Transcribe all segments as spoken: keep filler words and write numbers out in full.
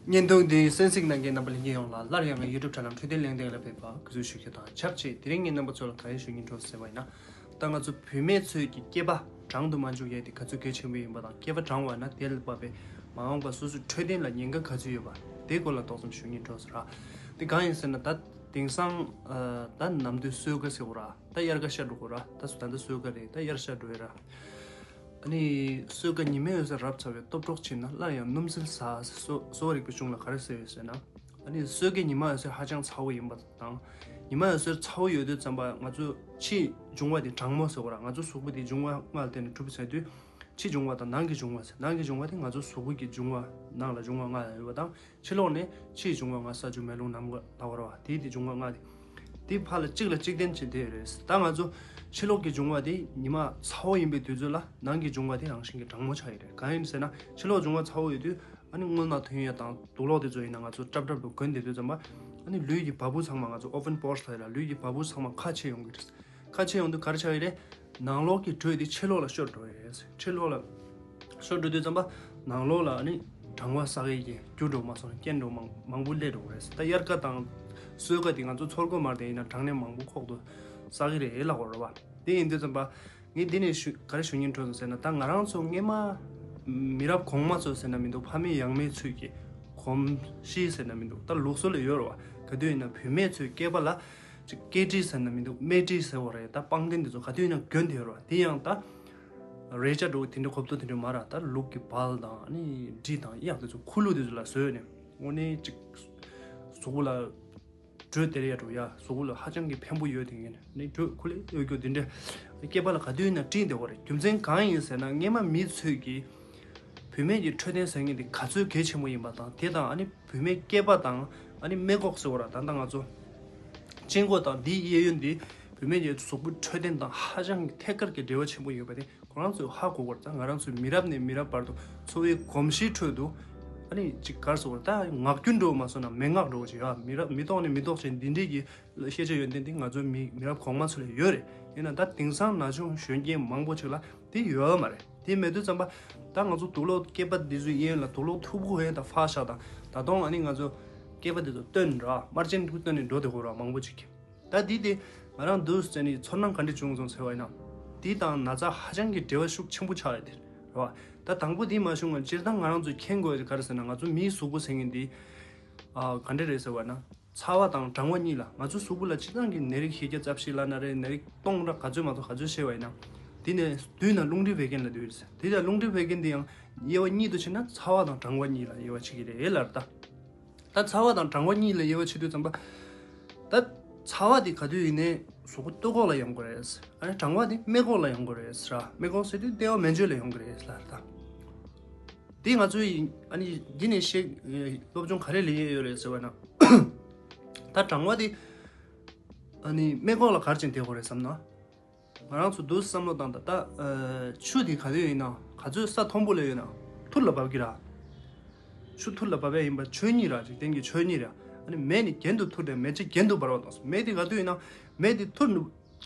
བརྙན་ཐུང་འདི་གསན་གཟིགས་གནང་མཁན་རྣམ་པ་ལྷན་རྒྱས་ཡོངས་ལ་སླར་ཡང་ངའི་ཡུ་ཊུབ་དྲ་ལམ་འཕྲོད་བསྟེན་གླེང་སྟེགས་ལ་ཕེབས་པར་གུས་བསུ་ཞུ་རྒྱུ་དང་ཆབས་ཅིག་དེ་རིང་ངས་རྣམ་པ་ཚོ་ལ་ག་རེ་ཞུ་སྙིང་འདོད་ཟེར་བ་ཡིན་ན། ད་ང་ཚོ་བུད་མེད་ཚོས་ཀྱི་སྐྱེས་པ་གྲང་དུ་མ་འཇུག་ཡས་དེ་ག་ཚོད་གལ་ཆེན་པོ་ཡིན་པ་དང་། སྐྱེས་པ་གྲང་བ་ན་དེ་ལ་བབས་པའི་མ་འོངས་པ་སོ་སོའི་འཕྲོད་བསྟེན་ལ་ཉེན་ཁ་ག་ཚོད་ཡོད་པ་དེའི་སྐོར་ལ་ཏོག་ཙམ་ཞུ་སྙིང་འདོད་ཟེར་ར། དེ་གང་ཡིན་ཟེར་ན། ད་དེང་སང་ད་ནམ་དུས་སོས་ཀ་ཟེར་གོ་ར། ད་དབྱར་ཁ་ཤར་འགྲོ་གོ་ར། ད་ད་ལྟ་སོས་ཀ་རེད། ད་དབྱར་ཤར་འགྲོ་ཡ་ར། ཨ་ནི་སོས་ཀ་ཉི་མའི་འོད་ཟེར་རབ་ཚ་བའི་སྟོབས་འཕྲོག་བྱས་ན་སླར་ཡང་སྣུམ་ཟིལ་ཟ་ཟེར་གསོ་གསོ་བ་རིག་པའི་གཞུང་ལ་ག་རེ་ཟེར་ཡོད་ཟེར་ན། ཨ་ནི་སོས་ཀའི་ཉི་མ་འོད་ཟེར་ཧ་ཅང་ཚ་བོ་ཡིན་པ་དང་། ཉི་མ་འོད་ཟེར་ཚ་བོ་ཡོད་དུས་ཙམ་པ་ང་ཚོ་ཕྱིའི་འབྱུང་བ་དེ་གྲང་མོ་ཟེར་བ་ར། ང་ཚོ་གཟུགས་པོ་དེ་འབྱུང་བ་ལྔ་ལ་བརྟེན་ནས་གྲུབ་པ་ཟེར་དུས། ཕྱི་འབྱུང་བ་དང་ནང་གི་འབྱུང་བ་ཟེར། ནང་གི་འབྱུང་བ་དེ་ང་ཚོ་གཟུགས་པོ་གི་འབྱུང་བ། ནང་ལ་འབྱུང་བ་ལྔ་ཡོད་པ་དང་། ཕྱི་ལོགས་ནས་ཕྱིའི་འབྱུང་བ་ལྔ། ས་ཆུ་མེ་རླུང་ནམ་མཁའ་ལ་བར་བ། དེའི་དེ་འབྱུང་བ་ལྔ་དེ། དེ་ཕར་ལ་གཅིག་ལ་གཅིག་བརྟེན་བྱས་བསྡད་ཡོད་རེད། ད་ང་ཚོ་ཕྱི་ལོགས་ཀྱི་འབྱུང་བ་དེ་ཉི་མ་ཚ་བོ་ཡིན་པའི་དུས་ཚོད་ལ་ནང་གི་འབྱུང་བ་དེ་རང་བཞིན་གྱིས་གྲང་མོ་ཆགས་ཡོད་རེད། གང་ཡིན་ཟེར་ན། ཕྱི་ལོགས་འབྱུང་བ་ཚ་བོ་ཡོད་དུས་ཨ་ནི་རྔུལ་ནག་ཐོན་ཡ་དང་དུག་ལོག་དེ་ཚོ་ཡིན་ན་ང་ཚོ་སྲབ་སྲབ་ཏུ་གོན་བསྡད་དུས་ཙམ་པ། ཨ་ནི་ལུས་ཀྱི་བ་སྤུ་ཚང་མ། ང་ཚོ་ཨོ་ཕན་པོར་སི་ལབ་ཡ་ར། ལུས་ཀྱི་བ་སྤུ་ཚང་མ་ཁ་ཕྱེ་ཡོང་གི་རེད། ཁ་ཕྱེ་ཡོང་དུས་ག་རེ་ཆགས་ཀྱི་རེད། ནང་ལོགས་ཀྱི་དྲོད་དེ་ཕྱི་ལོགས་ལ་ཤོར་འགྲོ་ཡས་རེད། ཕྱི་ལོགས་ལ་ཤོར་འགྲོ་དུས་ཙམ་པ་ནང་ལོགས་ལ་ཨ་ནི་གྲང་བ་བསགས་ཡས་ཀྱི་རྒྱུ་འགྲོ་མ་སོང་། རྐྱེན་འགྲོ་མང་མང་པོ་སླེབས་འགྲོ་གི་རེད། ད་དབྱར་ཁ་དང་སོས་ཀ་དེ་ང་ཚོ་ཚོར་གོ་མ་རེད། ཡིན་ན་གྲང་ནད་མང་པོ་ཁོག་ཏུ་བསགས་ཀྱི་རེད་ལབ་དགོས་རེད་བ། དེ་ཡིན་དུས་ཙམ་པ་ངས་འདི་ནས་ཞུ་ག་རེ་ཞུ་སྙིང་འདོད་སོང་ཟེར་ན། ད་ང་རང་ཚོ་སྔས་མ་མི་རབས་གོང་མ་ཚོ་ཟེར་ན་མི་འདུག་ཕ་མེས་ཡང་མེས་ཚོས་ཀྱི་གོམས་གཤིས་ཟེར་ན་མི་འདུག་ད་ལུགས་སྲོལ་ལ་ཡོད་རེད་བ། ག་དུས་ཡིན་ན་བུད་མེད་ཚོས་སྐྱེས་པ་ལ་ཅིག་སྐེ་དཀྲིས་ཟེར་ན་མི་འདུག་སྨད་དཀྲིས་ཟེར་བ་རེད། ད་པང་གདན་དེ་ཚོ་ག་དུས་ཡིན་ན་གྱོན་བསྡད་ཡོད་རེད་བ། དེ་ཡང་ད་རས་ཆ་འགྲོ་དེ་འདྲ་གོབ་ཏོ་དེ་འདྲ་མ་ར། ད་ལུག་གི་བལ་དང་ཨ་ནི་དཀྲིས་དང་གཡག་དེ་ཚོ་ཁུ་ལུ་དེ་ཚོ་ལ་བཟོས་ནས་དངོས་གནས་ཅིག་གཟུགས་པོ་ལ་དྲོད་སྟེར་ཡ་འགྲོ་ཡ། གཟུགས་པོ་ལ་ཧ་ཅང་གི་ཕན་པོ་ཡོད། དེ་ངན་ནི་དྲོད་ཁུ་ལེ་ཡོད་རྒྱུ་དེ་འདྲ་སྐྱེས་པ་ལ་ག་དུས་ཡིན་ན་དཀྲིས་བསྡད་ཡོད་རེད། རྒྱུ་མཚན་གང་ཡིན་ཟེར་ན། སྔས་མ་མི་ཚོས་ཀྱི་བུད་མེད་ཀྱི་འཕྲོད་བསྟེན་ཟེར་མཁན་དེ་ག་ཚོད་གལ་ཆེན་པོ་ཡིན་པ་དང་། དེ་དང་ཨ་ནི་བུད་མེད་སྐྱེས་པ་དང་ཨ་ནི་མེ་འགོག་ཟེར་བ་ར། ད་ལྟ་ང་ཚོ་སྤྱི་འགོག་དང་འདིའི་གཡས་གཡོན་འདི་བུད་མེད་ཀྱི་གཟུགས་པོའི་འཕྲོད་བསྟེན་དང་ཧ་ཅང་གི་ཐད་ཀར་གྱི་འབྲེལ་བ་ཆེན་པོ་ཡོད་པ་དེ་ཁོ་རང་ཚོས་ཧ་གོ་དགོས་རེད། ད་ང་རང་ཚོའི་མི་རབས་ནས་མི་རབས་བར་དུ་འཚོ་བའི་གོམས་གཤིས་ཁྲོད་དུ་ཨ་ནི་ཅིག་ག་རེ་ཟེར་དགོས་རེད། ད་ངག་རྒྱུན་འགྲོ་མ་སོང་ན་མན་ངག་འགྲོ་ཅིག་ཡ། མི་རབས་མི་ཐོག་ནས་མི་ཐོག་ཅིག་འདི་འདྲའི་གི་ཤེས་བྱ་ཡོན་ཏན་འདི་ང་ཚོའི་མི་མི་རབས་གོང་མ་ཚོ་ལ་ཡོད་རེད། ཡིན་ན་ད་དེང་སང་ན་ཆུང་གཞོན་སྐྱེས་མང་པོ་ཅིག་ལ་དེ་ཡོད་མ་རེད། དེ་མེད་དུས་ཙམ་པ་ད་ང་ཚོ་དུག་ལོག་སྐྱེས་པ་འདི་ཚོའི་གཡས་གཡོན་ལ་དུག་ལོག་མཐུག་པོ་ཡོད། ད་ཧྥ་ཤ་དང་ད་དུང་ཨ་ནི་ང་ཚོ་སྐྱེས་པ་འདི་ཚོ་བཏོན་ར། དམར་རྗེན་ཐུག་བཏོན་ནས་འགྲོ་བསྡད་ཡོད་ར་མང་པོ་ཅིག་ད་དེ་དེ་ང་རང་འདུག་ཟེར་ནས་ཚོར་སྣང་ག་འདྲ་བྱུང་སོང་ཟེར་བ་ཡིན་ན། དེ་དང་ན་ཚ་ཧ་ཅང་གི་འབྲེལ་བ་ཤུགས་ཆེན་པོ་ཆགས་ཡོད་དེ་རེད་བ། ད་དང་པོ་དེ་མ་བྱུང་བར་སྤྱིར་བཏང་ང་རང་ཚོས་མཁྱེན་དགོས་ཡ་ག་རེ་ཟེར་ན། ང་ཚོ་མིའི་གཟུགས་པོ་ཟེར་མཁན་འདི་ཨ་ག་འདྲ་རེད་ཟེར་བ་ན། ཚ་བ་དང་གྲང་བ་གཉིས་ལ། ང་ཚོ་གཟུགས་པོ་ལ་སྤྱིར་བཏང་གི་ནད་རིགས་བཞི་བརྒྱ་རྩ་བཞི་ལབ་ན་རེད། ནད་རིགས་སྟོང་ཕྲག་ག་ཚོད་མ་གཏོགས་ག་ཚོད་བཤད་པ་ཡིན་ན། དེ་ནས་བསྡུས་ན་རླུང་མཁྲིས་བད་ཀན་ལ་བསྡུས་རེད། དེ་ལ་རླུང་མཁྲིས་བད་ཀན་དེ་ཡང་དབྱེ་བ་གཉིས་དུ་ཕྱེ་ན་ཚ་བ་དང་གྲང་བ་གཉིས་ལ་དབྱེ་བ་ཕྱེ་གི་རེད་ལབ་རེད་ད། ད་ཚ་བ་དང་གྲང་བ་གཉིས་ལ་དབྱེ་བ་ཕྱེ་དུས་ཙམ་པ། ད་ཚ་བ་དེ་ག་དུས་ཡིན་ནའི་གཟུགས་པོ་སྟོད་ཁོག་ལ་ཡོང་གི་རེད། ཨ་ནི་གྲང་བ་དེ་སྨད་ཁོག་ལ་ཡོང་གི་རེད་ར། སྨད་ཁོག་ཟེར་དུས་ལྟེ་བ་མན་ཆོད་ལ་ཡོང་གི་རེད་ལབ་རེད་ད། དེ་ང་ཚོས་ཡིན་ཨ་ནི་འདི་ནས་ཤེས་སློབ་སྦྱོང་ག་རེ་ལེན་ཡས་ཡོད་རེད་ཟེར་བ་ན། ད་གྲང་བ་དེ་ཨ་ནི་སྨད་ཁོག་ལ་ག་རེ་བྱས་ནས་བསྡད་ཡོད་རེད་བསམ་ན། ང་རང་ཚོ་འདུག་བསམ་བློ་བཏང་། ད་ལྟ་ཨ་ཆུ་དེ་ག་དུས་ཡིན་ན་ག་ཚོད་ས་མཐོན་པོ་ལ་ཡོད་ན་ཐུར་ལ་འབབ་ཀྱི་ར། ཆུ་ཐུར་ལ་འབབ་ཡ་ཡིན་པ་ཆོས་ཉིད་ར། འཇིག་རྟེན་གྱི་ཆོས་ཉིད་ར། ཨ་ནི་མེ་ནི་གྱེན་དུ་ཐུར་ཏེ་མེ་ལྕེ་གྱེན་དུ་འབར་བ་དང་། མེ་དེ་ག་དུས་ཡིན་ན་མེ་དེ་ཐུར་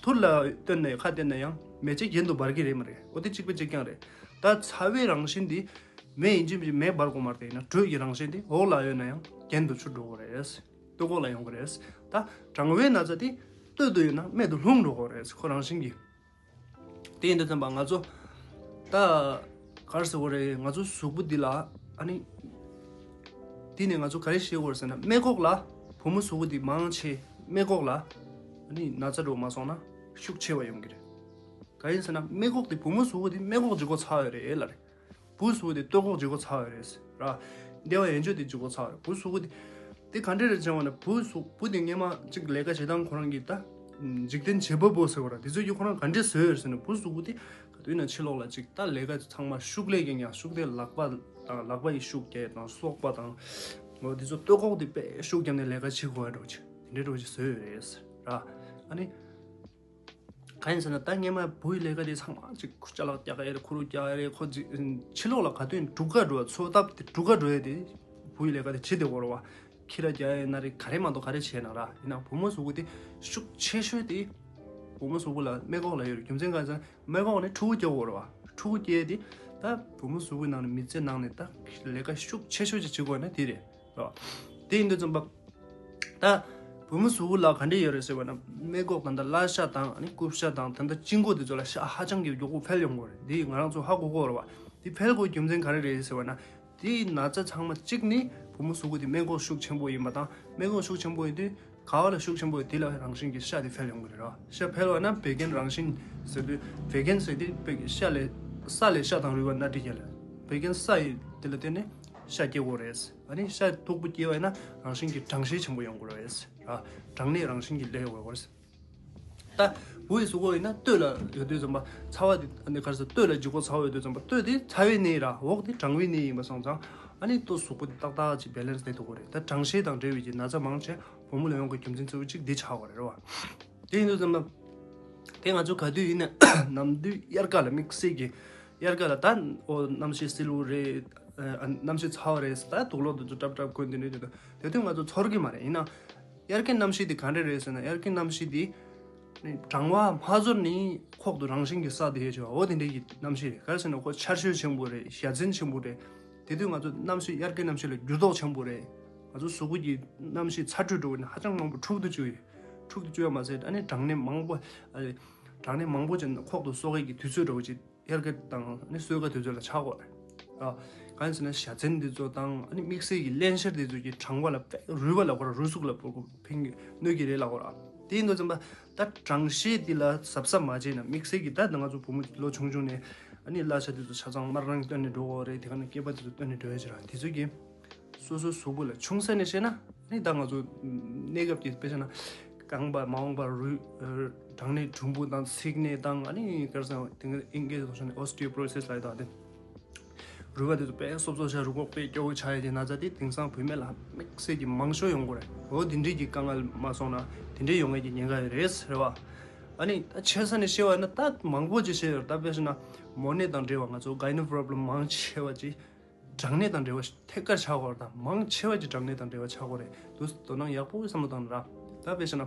ཐུར་ལ་བཏོན་ནས་ཁ་བཏོན་ན་ཡང་མེ་ལྕེ་གྱེན་དུ་འབར་གྱི་རེད་མ་རེད། འོ་དེ་གཅིག་པ་གཅིག་རྐྱང་རེད། ད་ཚ་བའི་རང་བཞིན་དེ་མེ་ཡིན་གཅིག་མིན་གཅིག་མེ་འབར་དགོས་མ་རེད། ཡིན་ན་དྲོད་ཀྱི་རང་བཞིན་དེ་འོག་ལ་ཡོད་ན་ཡང་གྱེན་དུ་ཆུ་འགྲོ་དགོས་རེད། སྟོད་ཁོག་ལ་ཡོང་གི་རེད། ད་གྲང་བའི་ན་ཚ་དེ་སྟོད་དུ་ཡོད་ན་སྨད་དུ་ལྷུང་འགྲོ་དགོས་རེད། ཁོ་རང་བཞིན་གྱིས། དེ་ཡིན་དུས་ཙམ་པ་ང་ཚོ་ད་ག་རེ་ཟེར་དགོས་རེད། ང་ཚོ་གཟུགས་པོ་འདི་ལ་ཨ་ནི་དེ་ནས་ང་ཚོ་ག་རེ་ཤེས་དགོས་རེད་ཟེར་ན། སྨད་ཁོག་ལ་བུ་མོ་གཟུགས་པོ་འདི་མང་ཆེ་སྨད་ཁོག་ལ་ཨ་ནི་ན་ཚ་འགྲོ་མ་སོང་ན་ཤུགས་ཆེ་བ་ཡོང་གི་རེད། གང་ཡིན་ཟེར་ན་སྨད་ཁོག་དེ་བུ་མོ་གཟུགས་པོ་དེ་སྨད་ཁོག་ལྗིད་ཁོག་ཚ་བ་རེད་ལབ་རེད། བུ་གཟུགས་པོ་དེ་སྟོད་ཁོག་ལྗིད་ཁོག་ཚ་བ་རེད་ར། ལྟེ་བ་ཡན་ཆད་དེ་ལྗིད་ཁོག་ཚ་བ་རེད། བུ་གཟུགས་པོ་དེ་དེ་ག་འདྲ་རེད་བྱས་པ་ན། བུ་གཟུགས་བུ་དེ་སྔས་མ་གཅིག་ལས་ཀ་བྱེད་སྟངས་ཁོ་རང་གི་ད་འཇིག་རྟེན་བྱེད་པ་པོ་ཟེར་བ་ར། དེ་ཚོས་ཀྱིས་ཁོ་རང་ག་འདྲ་བཟོས་ཡོད་ཟེར་ན། བུ་གཟུགས་པོ་དེ་ག་དུས་ན་ཕྱི་ལོགས་ལ་གཅིག་ད་ལས་ཀ་ཚང་མ་ཤུགས་ལས་ཀྱི་ཡང་ཤུགས་དེ་ལག་པ་དང་ལག་པ་ཡི་ཤུགས་རྒྱག་དང་སོག་པ་དང་། འོ་དེ་ཚོ་སྟོད་ཁོག་དེ་དཔེ་ཤུགས་བརྒྱབ་ནས་ལས་ཀ་བྱེད་དགོས་ཡ་འདྲ་བོ་ཅིག་དེ་འདྲ་འདྲ་བོ་ཅིག་བཟོས་ཡོད་རེད་ར། ཨ་ནི། གང་ཡིན་ཟེར་ན་ད་སྔས་མ་བུའི་ལས་ཀ་དེ་ཚང་མ་ཅིག་ཅ་ལག་རྒྱག་ཡ་རེད། ཁུ་རུ་རྒྱག་ཡ་རེད། ཁོ་ཅིག་ཕྱི་ལོགས་ལ་ག་དུས་འགྲུལ་ཁ་འགྲོ་བ། འཚོ་ཐབས་དེ་འགྲུལ་ཁ་འགྲོ་ཡ་དེ་བུའི་ལས་ཀ་དེ་བྱེད་བསྡད་ཡོད་རེད་བ། ཁྱི་ར་རྒྱག་ཡ་ཡིན་ན་རེད། ག་རེ་མ་གཏོགས་ག་རེ་བྱས་ན་ར། ཡིན་ན་བུ་མོ་གཟུགས་པོ་དེ་ཤུགས་ཆེ་ཤོས་དེ་བུ་མོ་གཟུགས་པོ་ལ་སྨད་ཁོག་ལ་ཡོད་རེད། རྒྱུ་མཚན་གང་ཡིན་ཟེར་ན་སྨད་ཁོག་ནས་ཕྲུ་གུ་སྐྱེ་ཡོད་རེད་བ། ཕྲུ་གུ་སྐྱེ་ཡ་དེ་ད་བུ་མོ་གཟུགས་པོའི་ནང་ནས་མི་ཚེ་ནང་ནས་ད་ལས་ཀ་ཤུགས་ཆེ་ཤོས་ཅིག་བྱེད་དགོས་ན་དེ་རེད། དེ་ཡིན་དུས་ཙམ་པ། ད་བུ་མོ་གཟུགས་པོ་ལ་ག་འདྲ་ཡོད་རེད་ཟེར་བ་ན། སྨད་ཁོག་དང་། ད་བརླ་ཤ་དང་། ཨ་ནི་རྐུབ་ཤ་དང་། ད་ལྟ་དཔྱི་མགོ་དེ་ཚོ་ལ་ཤ་ཧ་ཅང་གི་མགྱོགས་པོ་འཕེལ་ཡོང་གི་རེད། འདི་ང་རང་ཚོ་ཧ་གོ་གི་ཡོད་རེད་བ། འདི་འཕེལ་དགོས་རྒྱུ་མཚན་ག་རེ་རེད་ཟེར་བ་ན། དེའི་ན་ཚ་ཚང་མ་གཅིག་ནི་བུ་མོ་གཟུགས་པོ་དེ་སྨད་ཁོག་ཤུགས་ཆེན་པོ་ཡིན་པ་དང་། སྨད་ཁོག་ཤུགས་ཆེན་པོ་ཡིན་དུས་ག་བ་ལ་ཤུགས་ཆེན་པོ་ཡོད། དེ་ལ་རང་བཞིན་གྱི་ཤ་དེ་འཕེལ་ཡོང་གི་རེད་ར། ཤ་འཕེལ་བ་ན་བད་ཀན་རང་བཞིན་ཟེར་དུས། བད་ཀན་ཟེར་དུས་བད་ཤ་ལས། ས་ལས་ཤ་དང་རུལ་བ་སྣ་ཁྲིད་ཀྱི་ལ། བད་ཀན་ས་ཡི་དེ་ལ་བརྟེན་ནས་ཤ་སྐྱེ་གི་རེད། ཨ་ནི་ཤ་མཐུག་པོ་སྐྱེ་བ་ཡིན་ན་རང་བཞིན་གྱི་གྲང་ཤས་ཆེན་པོ་ཡོང་གི་རེད་ར། གྲང་ནད་རང་བཞིན་གྱི་སླེབས་ཡོང་གི་རེད། ད་བུ་ཡི་གཟུགས་པོ་ཡིན་ན་སྟོད་ལ་ཡོད་དུས་ཙམ་པ་ཚ་བ་དེ། ཨ་ནི་ག་རེ་ཟེར། སྟོད་ལ་ལྗིད་ཁོག་ཚ་བ་ཡོད་དུས་ཙམ་པ་སྟོད་དེ་ཚ་བའི་གནས་ར། འོག་དེ་གྲང་བའི་གནས་ཡིན་པ་སོང་ཙང་། ཨ་ནི་ལྟོ་གཟུགས་པོ་དེ་ཏག་ཏག་ཅིག་བེ་ལེན་སི་བསྡད་ཐུབ་ཀྱི་རེད། ད་གྲང་ཤས་དང་འབྲེལ་བའི་གི་ན་ཚ་མང་ཆེ་བུ་མོ་ལ་ཡོང་གི་རྒྱུ་མཚན་གཙོ་བོ་གཅིག་འདི་ཆགས་པ་རེད་བ། དེ་ཡིན་དུས་ཙམ་པ། དེ་ང་ཚོ་ག་དུས་ཡིན་ན་ནམ་དུས་དབྱར་ཁ་ལ་དམིགས་བསལ་གྱི། དབྱར་ཁ་ལ་ད་འོ་གནམ་གཤིས་བསིལ་པོ་རེད། ཨ་གནམ་གཤིས་ཚ་བ་རེད། ད་དུག་ལོག་དེ་ཚོ་སྲབ་སྲབ་གོན། དེ་འདྲ་དེ་དུས་དེ་དུས་ང་ཚོ་ཚོར་གི་མ་རེད། ཡིན་ན་དབྱར་ཁའི་གནམ་གཤིས་དེ་ག་འདྲ་རེད་ཟེར་ན། དབྱར་ཁའི་གནམ་གཤིས་དེ་གྲང་བ་མ་ཚོར་ནས་ཁོག་ཏུ་རང་བཞིན་གྱི་ས་དེ་ཡོད་ཅེས་པ། འོ་དེ་འདྲའི་གི་གནམ་གཤིས་རེད། ག་རེ་ཟེར་ན་ཁོ་ཆར་ཞོད་ཆེན་པོ་རེད། བཞའ་ཚན་ཆེན་པོ་རེད། དེ་དུས་ང་ཚོ་གནམ་གཤིས། དབྱར་ཁའི་གནམ་གཤིས་ལ་འགྱུར་ལྡོག་ཆེན་པོ་རེད། ང་ཚོ་གཟུགས་པོ་གི་གནམ་གཤིས་ཚ་དྲོད་འགྲོ་བ་ན་ཧ་ཅང་མང་པོ་འཁྲུག་ཏུ་བཅུག་ཡོད། འཁྲུག་ཏུ་བཅུག་ཡ་མ་ཟད། ཨ་ནི་གྲང་ནད་མང་པོ། ཨ་ནི་གྲང་ནད་མང་པོ་ཅན་ཁོག་ཏུ་གསོག་ཡས་ཀྱི་དུས་ཚོད་འདྲ་བོ་ཅིག་དབྱར་ཁ་དང་ཨ་ནི་སོས་ཁ་དུས་ཚོད་ལ་ཆགས་ཀྱི་ཡོད་རེད། ཨ་གང་ཡིན་ཟེར་ན་བཞའ་ཚན་འདི་ཚོ་དང་། ཨ་ནི་དམིགས་བསལ་གྱི་རླན་གཤེར་འདི་ཚོ་གི་གྲང་བ་ལ་དཔེ་རུལ་བ་ལབ་དགོས་ར། རུལ་སུག་ལབ་དགོས། ཕན་གི་གནོད་ཀྱི་རེད་ལབ་དགོས་ར། དེ་ཡིན་དུས་ཙམ་པ་ད་གྲང་ཤས་འདི་ལ་གཟབ་གཟབ་མ་བྱས་ན། དམིགས་བསལ་གྱི་ད་ང་ཚོ་བུ་མོ་ལོ་ཆུང་ཆུང་ནས་ཨ་ནི་བརླ་ཤ་འདི་ཚོ་ཆ་ཚང་དམར་རང་བཏོན་ནས་འགྲོ་གི་ཡོད་རེད། དེ་ག་ནས་སྐྱེས་པ་འདི་ཚོ་བཏོན་ནས་འགྲོ་ཡ་ཅིག་ར། དེ་ཚོ་གི་སོ་སོའི་གཟུགས་པོ་ལ་ཆུང་ས་ནས་བཤད་ན། ཨ་ནི་ད་ང་ཚོ་གནས་སྐབས་ཀྱི་དཔེ་བཞག་ན་རྐང་པ་མ་འོངས་པར་རུལ། གྲང་ནད་གྲུམ་བུ་དང་། ཚིགས་ནད་དང་། ཨ་ནི་ག་རེ་ཟེར་ན་དེ་ཨིན་སྐད་ཐོག་ཤོད་ན་ཨོ་སི་ཊི་ཡོ་པོ་རོ་སིས་ལབ་ཡ་དང་། དེ་རུལ་བ་དེ་ཚོ་དཔེ་སོབ་སོབ་ཆགས། རུལ་འགོག་དཔེ་སྐྱོ་བོ་ཆགས་ཡ་དེ་ན་ཚ་དེ་དེང་སང་བུད་མེད་ལ་དམིགས་བསལ་གྱི་མང་ཤོས་ཡོང་གི་རེད། འོ་དེ་འདྲའི་གི་དཀའ་ངལ་མ་སོང་ན་དེ་འདྲའི་ཡོང་ཡས་ཀྱི་ཉེན་ཁ་ཡོད་རེད་ཟེར་བ། ཨ་ནི་ད་ཆེ་ས་ནས་བཤད་པ་ཡིན་ན་ད་མང་པོ་ཅིག་བཤད་ཡོད་རེད། ད་དཔེ་བཞག་ན་མོ་ནད་དང་འབྲེལ་བ་ང་ཚོ་གའི་ནོ་པོ་རོ་བྷི་ལེམ་མང་ཆེ་བ་ཅིག་གྲང་ནད་དང་འབྲེལ་བ་ཐད་ཀར་ཆགས་ཀྱི་ཡོད་རེད། ད་མང་ཆེ་བ་ཅིག་གྲང་ནད་དང་འབྲེལ་བ་ཆགས་ཀྱི་ཡོད་རེད། དུས་དོ་སྣང་ཡག་པོ་བསམ་བློ་བཏང་ན་ར། ད་དཔེ་བཞག་ན་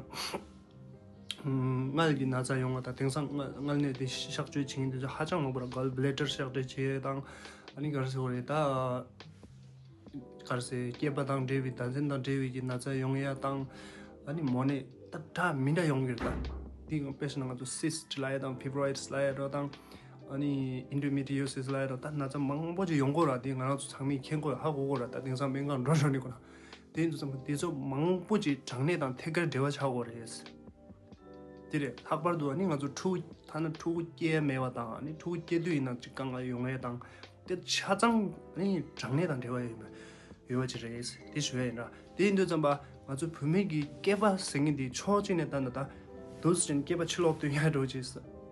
མངལ་གྱི་ན་ཚ་ཡོང་བ་དང་། དེང་སང་མངལ་མངལ་ནད་དེ་གཤག་བཅོས་བྱེད་མཁན་དེ་ཚོ་ཧ་ཅང་མང་པོ་ར། གཱལ་བྷི་ལེ་ཌར་གཤག་བཅོས་བྱེད་དང་། ཨ་ནི་ག་རེ་ཟེར་དགོས་རེད། ད་ག་རེ་ཟེར། སྐྱེས་པ་དང་འབྲེལ་བའི། ཟླ་མཚན་དང་འབྲེལ་བའི་གི་ན་ཚ་ཡོང་ཡ་དང་། ཨ་ནི་མོ་ནད་ད་འདྲ་མི་འདྲ་ཡོང་གི་རེད། ད་དེ་དཔེ་བཞག་ན་ང་ཚོ་སིས་ཊི་ལབ་ཡ་དང་། ཕི་བྷི་རོ་ཡི་ཊི་སི་ལབ་ཡ་འདྲ་དང་། ཨ་ནི་ཨེན་ཌོ་མེ་ཊི་ཡོ་སིས་ལབ་ཡ་འདྲ། ད་ན་ཚ་མང་པོ་ཅིག་ཡོང་གི་ཡོད་ར། དེ་ང་རང་ཚོ་ཚང་མས་མཁྱེན་གྱི་ཡོད། ཧ་གོ་གི་ཡོད་ར། ད་དེང་སང་སྨན་ཁང་འགྲོ་འགྲོ་ནི་ཁོ་ན། དེ་ཡིན་དུས་ཙམ་པ་དེ་ཚོ་མང་པོ་ཅིག་གྲང་ནད་དང་ཐད་ཀར་འབྲེལ་བ་ཆགས་ཀྱི་ཡོད་རེད། དེ་རེད། ལྷག་པར་དུ་ཨ་ནི་ང་ཚོ་ཕྲུ་གུ། ཐ་ན་ཕྲུ་གུ་སྐྱེ་ཡ་མེད་པ་དང་། ཨ་ནི་ཕྲུ་གུ་སྐྱེ་དུས་ཡིན་ན་ཅིག་དཀའ་ངལ་ཡོང་ཡ་དང་། དེ་ཆ་ཚང་ཨ་ནི་གྲང་ནད་དང་འབྲེལ་བ་ཡོད་པ། ཡོད་པ་ཅིག་རེད། དེ་ཞུ་ཡ་ཡིན་ར། དེ་ཡིན་དུས་ཙམ་པ་ང་ཚོ་བུད་མེད་ཀྱི་སྐྱེས་པ་ཟེར་མཁན་དེ་ཕྱོགས་གཅིག་ནས་ལྟ་ན་ད་དུས་ཅན་སྐྱེས་པ་ཕྱི་ལོགས་སྟོན་ཡ་འདྲ་བོ་ཅིག་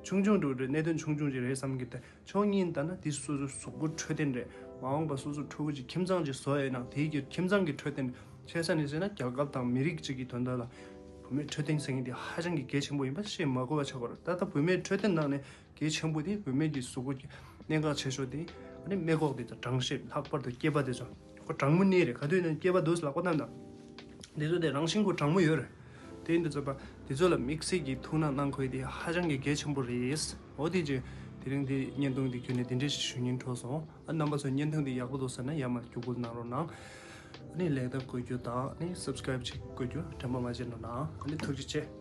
ཆུང་ཆུང་འདྲ་བོ་རེད། གནད་དོན་ཆུང་ཆུང་ཅིག་རེད་བསམ་གྱི། ད་ཕྱོགས་གཉིས་ནས་ལྟ་ན་དེ་སོ་སོའི་གཟུགས་པོ་འཕྲོད་བསྟེན་རེད། མ་འོངས་པ་སོ་སོ་ཕྲུ་གུ་ཅིག་ཁྱིམ་ཚང་ཅིག་བཟོ་ཡ་ཡིན་ན་དེའི་གི་ཁྱིམ་ཚང་གི་འཕྲོད་བསྟེན། ཆེ་ས་ནས་བཤད་ན་རྒྱལ་ཁབ་དང་མི་རིགས་གཅིག་གི་དོན་དག་ལ་བུད་མེད་འཕྲོད་བསྟེན་ཟེར་མཁན་དེ་ཧ་ཅང་གི་གལ་ཆེན་པོ་ཡིན་པ་བཤད་མ་དགོས་པ་ཆགས་ཀྱི་ཡོད་རེད། ད་ལྟ་བུད་མེད་འཕྲོད་བསྟེན་ནང་ནས་གལ་ཆེན་པོ་དེ་བུད་མེད་ཀྱི་གཟུགས་པོ་གི་གནད་འགག་ཆེ་ཤོས་དེ་ཨ་ནི་སྨད་ཁོག་དེ་དང་གྲང་ཤས། ལྷག་པར་དུ་སྐྱེས་པ་དེ་ཚོ། ཁོ་གྲང་མོ་གནས་རེད། ག་དུས་ནས་སྐྱེས་པ་འདུག་ལབ་ཀྱི་ཡོད་ན། འདི་ཚོ་དེ་རང་བཞིན་གྱི་གྲང་མོ་ཡོད་རེད། དེ་ཡིན་དུས་ཙམ་པ་འདི་ཚོ་ལ་དམིགས་བསལ་གྱི་ཐུགས་སྣང་གནང་དགོས་དེ་ཧ་ཅང་གི་གལ་ཆེན་པོ་རེད། འོ་དེ་ཅི། དེ་རིང་འདི་བརྙན་ཐུང་འདི་བརྒྱུད་ནས་འདི་འདྲས་ཞིག་ཞུ་སྙིང་བྲོ་སོང་། ཨ་རྣམ་པ་ཚོས་བརྙན་ཐུང་འདི་ཡག་པོ་འདུག་ཟེར་ན་ཡར་མར་བརྒྱུད་སྐུར་གནང་རོགས་གནང་། ཨ་ནི་ལེགས་འདེབས་དགོས་རྒྱུ་དང་། ཨ་ནི་སབ་སི་ཀ་རེབ་བྱེད་དགོས་རྒྱུ་དྲན་པ་མ་བརྗེད་རོགས་གནང་། ཨ་ནི་ཐུགས་རྗེ་ཆེ།